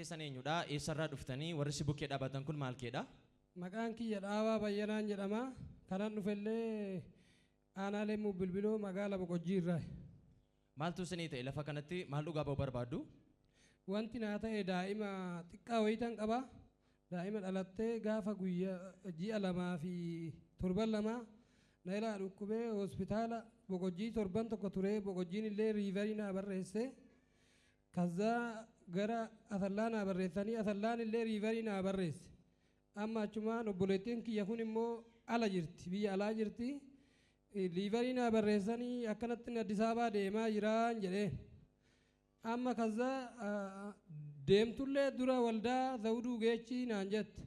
keessan eenyudha? Eessarraa dhuftanii? Warri si bukkee dhaabatan kun maal keedha? Maqaan kiyya Dhaabaa Bayyanaan jedhama. Kanan dhufellee aanaa Leemmuu Bilbiloo magaala Boqojjii irraa. Maaltu isinii ta'e lafa kanatti maal dhugaa ba'uu barbaaddu? Wanti naa ta'e daa'ima xiqqaa wayitan qaba. Daa'ima dhalattee gaafa guyyaa ji'a 2 fi torban 2 na ilaa dhukkubee hospitaala Boqojjii torban 1 turee Boqojjiin illee refer naa barreesse. Kazzaa gara Asallaa naa barreessanii Asallaan illee refer naa barreesse. Amma achumaan obboleettiin kiyya kun immoo ala jirti, biyya alaa jirti. Refer naa barreessanii akkanatti Addis Ababaa deemaa jiraan jedheen. Amma kazzaa deemtullee dura waldaa Zawuduu geechii naan jette.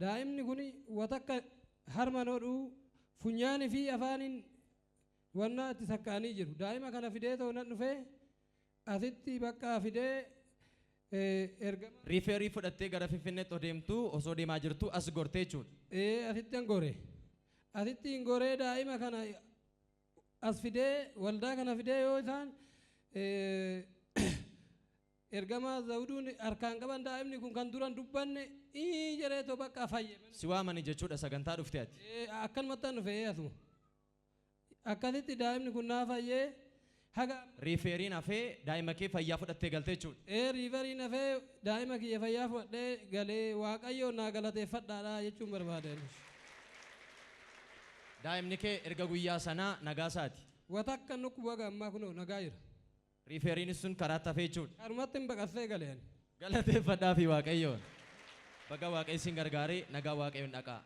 Daa'imni kun watakka harma hodhuu funyaanii fi afaaniin wannaa itti sakka'anii jiru. Daa'ima kana fidee ta'u nan dhufee asitti bakka fidee ergama. Refer fudhattee gara Finfinneetti deemtu osoo deemaa jirtu as gortee jechuudha. Ee, asitti hin gore. Asitti hin goree daa'ima kana as fidee waldaa kana fidee yoo isaan ergama Zawuduun harkaan qaban daa'imni kun kan duran dubbanne ii jedhee bakka fayye. Si waamanii jechuudha sagantaa dhufte ati. Akkanumatti an dhufe asuma. Akkasitti daa'imni kun naa fayyee haga. Referiin hafee daa'ima kee fayyaa fudhattee galtee jechuudha. Ee, referiin hafee daa'ima kiyya fayyaa fudhadhee galee Waaqayyoon naa galateeffadhaadha jechuun barbaadeen. Daa'imni kee erga guyyaa sanaa nagaa isaati. Watakka nukku waga ammaa kunoo nagaa jira. Referiin sun karaatti hafee jechuudha. Karumatti hin baqassee galeen. Galateeffadhaa fi Waaqayyoon. Baga Waaqayyo isin gargaaree nagaa Waaqayyoon dhaqaa.